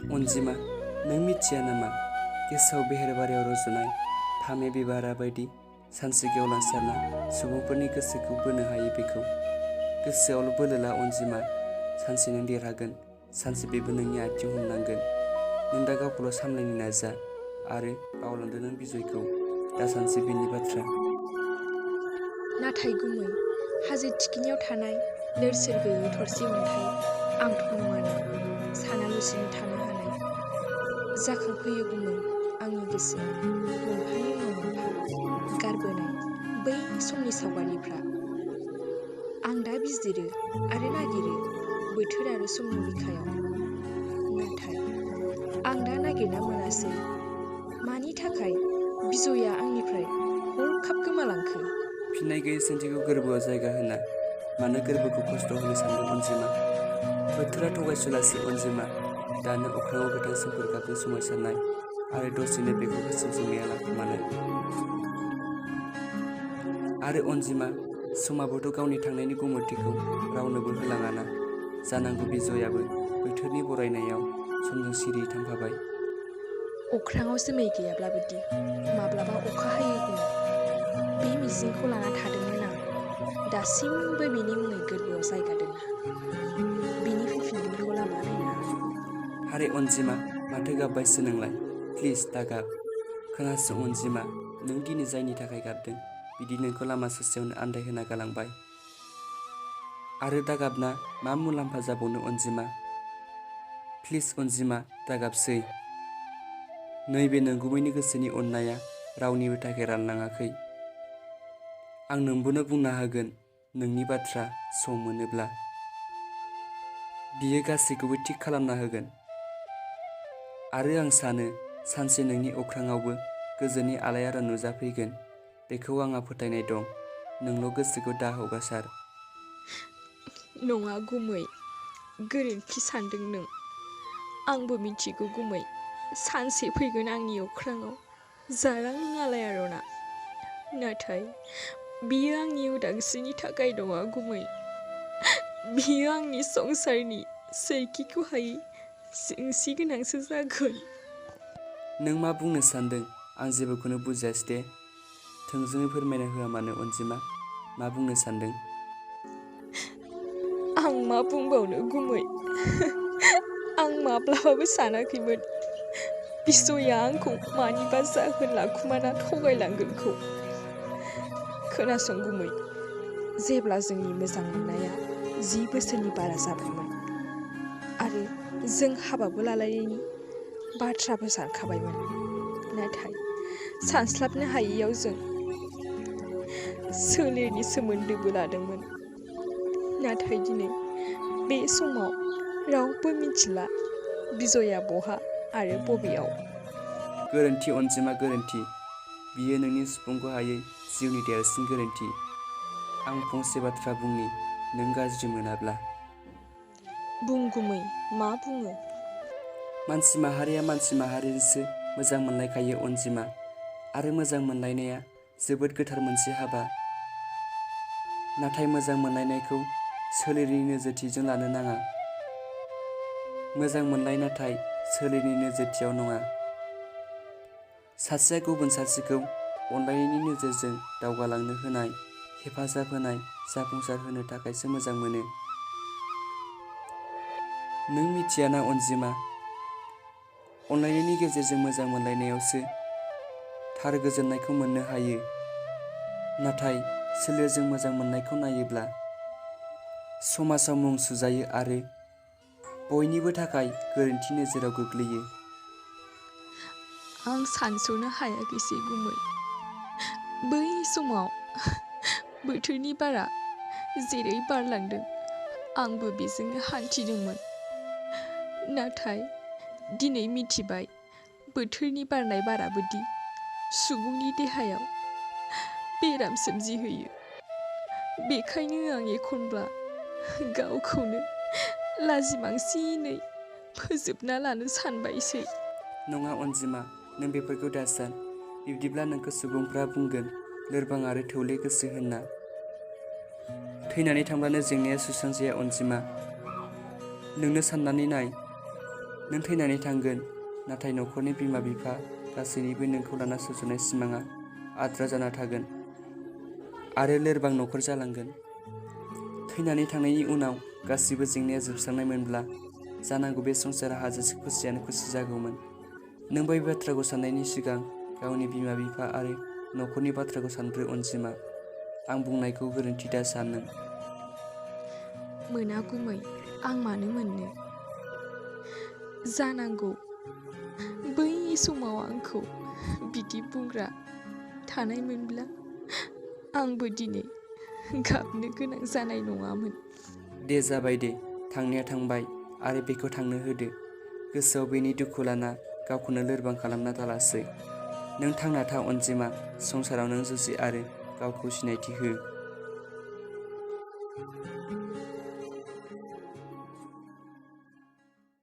अनजिमा, नों मिथिया नामा गेसाव बेहेरबारियाव रज'नाय फामे बिबारा बायदि सानसे गेवलांसारना सुबुंफोरनि गोसोखौ बोनो हायो बेखौ। गोसोआवल' बोलो ला अनजिमा, सानसे नों देरहागोन, सानसे बेबो नोंनि आथिं हमनांगोन। नों दा गावखौल' सामलायनो नाजा आरो बावलांदो नों बिजयखौ, दा सानसे बिनि बाथ्रा। नाथाय गुमै, हाजो थिखिनियाव थानाय लोरसोर गैयै थरसे अन्थाइ आंथ' नङाना सानालासिनो थानो हानाय। जाखांफैयो गुमै आंनि गोसोआव मोनफानि उनाव मोनफा गारबोनाय बै समनि सावगारिफ्रा। आं दा बिजिरो आरो नागिरो बोथोर आरो समनि बिखायाव, नाथाय आं दा नागिरना मोनासै मानि थाखाय बिजया आंनिफ्राय हरखाब गोमालांखो। फिननाय गैयै सोंथिखौ गोरबोआव जायगा होना मानो गोरबोखौ खस्थ' होनो सानदों अनजिमा? बोथोरा थगायसुलासो अनजिमा, दानो अख्राङाव गोथां सोमखोर गाबजों समायसारनाय आरो दसेनो बेखौ गोसोम जोमैया लाखुमानाय। आरो अनजिमा, समाबोथ' गावनि थांनायनि गुमुरथिखौ रावनोबो होलाङाना। जानांगौ बिजयाबो बोथोरनि बरायनायाव समजों सिरियै थांफाबाय। अख्राङाव जोमै गैयाब्लाबोदि माब्लाबा अखा हायो गुमै, बे मिजिंखौ लाना थादोंमोन आं दासिमबो बिनि मुङै गोरबोआव जायगा दोनना। बिनि फैफिनगोनखौ लामा नायना। हारे अनजिमा, माथो गाबबायसो नोंलाय? प्लिज दागाब। खोनासं अनजिमा, नों दिनै जायनि थाखाय गाबदों बिदि नोंखौ लामा ससेयावनो आन्दायहोना गालांबाय। आरो दागाबना मा मुलाम्फा जाबावनो अनजिमा? प्लिज अनजिमा, दागाबसै। नैबे नंगुबैनि गोसोनि अननाया रावनिबो थाखाय रानलाङाखै। आं नोंबोनो बुंना होगोन नोंनि बाथ्रा सम मोनोब्ला। बियो गासैखौबो थिक खालामना होगोन। आरो आं सानो सानसे नोंनि अख्राङावबो गोजोननि आलायारन नुजाफैगोन। बेखौ आंहा फोथायनाय दं। नोंल' गोसोखौ दा हगारसार। नङा गुमै, गोरोन्थि सानदों नों। आंबो मिथिगौ गुमै, सानसे फैगोन आंनि अख्राङाव जारां आलायारना। नाथाय बियो आंनि उदांस्रिनि थाखाय नङा गुमै, बियो आंनि संसारनि सोरखिखौ हायै जेंसि गोनांसो जागोन। नों मा बुंनो सानदों आं जेबोखौनो बुजियासै दे। थोंजोङै फोरमायना होआ मानो अनजिमा, मा बुंनो सानदों? आं मा बुंबावनो गुमै, आं माब्लाबाबो सानाखैमोन बिजया आंखौ मानिबा जाहोन लाखुमाना थगायलांगोनखौ। खोनासं गुमै, जेब्ला जोंनि मोजां मोननाया 10 बोसोरनि बारा जाबायमोन आरो जों हाबाबो लालायनायनि बाथ्राबो सानखाबायमोन, नाथाय सानस्लाबनो हायैयाव जों सोलेरनि सोमोन्दोबो लादोंमोन। नाथाय दिनै बे समाव रावबो मिथिला बिजया बहा आरो बबेयाव। गोरोन्थि अनजिमा, गोरोन्थि। बियो नोंनि सुफुंखौ हायै जिउनि देरसिन गोरोन्थि। आं फंसे बाथ्रा बुंनि, नों गाज्रि मोनाब्ला। बुं गुमै, मा बुङो? मानसि माहारिया मानसि माहारिजोंसो मोजां मोनलायखायो अनजिमा। आरो मोजां मोनलायनाया जोबोद गोथार मोनसे हाबा। नाथाय मोजां मोनलायनायखौ सोलेरनि नोजोरथिजों लानो नाङा। मोजां मोनलाय नाथाय सोलेरनि नोजोरथियाव नङा। सासेया गुबुन सासेखौ अनलायनायनि नोजोरजों दावगालांनो होनाय, हेफाजाब होनाय, जाफुंसार होनो थाखायसो मोजां मोनो। नों मिथियाना अनजिमा, अनलायनायनि गेजेरजों मोजां मोनलायनायावसो थार गोजोननायखौ मोननो हायो। नाथाय सोलेरजों मोजां मोननायखौ नायोब्ला समाजाव मुं सुजायो आरो बयनिबो थाखाय गोरोन्थि नोजोराव गोग्लैयो। आं सानस'नो हायाखैसै गुमै, बै समाव बोथोरनि बारा जेरै बारलांदों आंबो बेजोंनो हान्थिदोंमोन। नाथाय दिनै मिथिबाय बोथोरनि बारनाय बाराबोदि सुबुंनि देहायाव बेराम सोमजिहोयो। बेखायनो आं एखनब्ला गावखौनो लाजिमांसिनै फोजोबना लानो सानबायसै। नङा अनजिमा, नों बेफोरखौ दासान। बिब्दिब्ला नोंखौ सुबुंफ्रा बुंगोन लोरबां आरो थौले गोसो होनना। थैनानै थांब्लानो जेंनाया सुस्रांजाया अनजिमा। नोंनो साननानै नाय, नों थैनानै थांगोन, नाथाय न'खरनि बिमा बिफा गासैनिबो नोंखौ लाना सुजुनाय सिमाङा आद्रा जाना थागोन आरो लोरबां न'खर जालांगोन। थैनानै थांनायनि उनाव गासिबो जेंनाया जोबस्रांनायमोनब्ला जानांगौ बे संसारा हाजासे खुसियानो खुसि जागौमोन। नों बै बाथ्राखौ साननायनि सिगां गावनि बिमा बिफा आरो न'खरनि बाथ्राखौ सानग्रो अनजिमा। आं बुंनायखौ गोरोन्थि दा सान नों। मोना गुमै, आं मानो मोननो? जानांगौ बै समाव आंखौ बिदि बुंग्रा थानायमोनब्ला आंबो दिनै गाबनो गोनां जानाय नङामोन। दे जाबाय दे, थांनाया थांबाय आरो बेखौ थांनो होदो। गोसोआव बेनि दुखु लाना गावखौनो लोरबां खालामना दालासै। नों थांना था अनजिमा, संसाराव नों जुजि आरो गावखौ सिनायथि हो।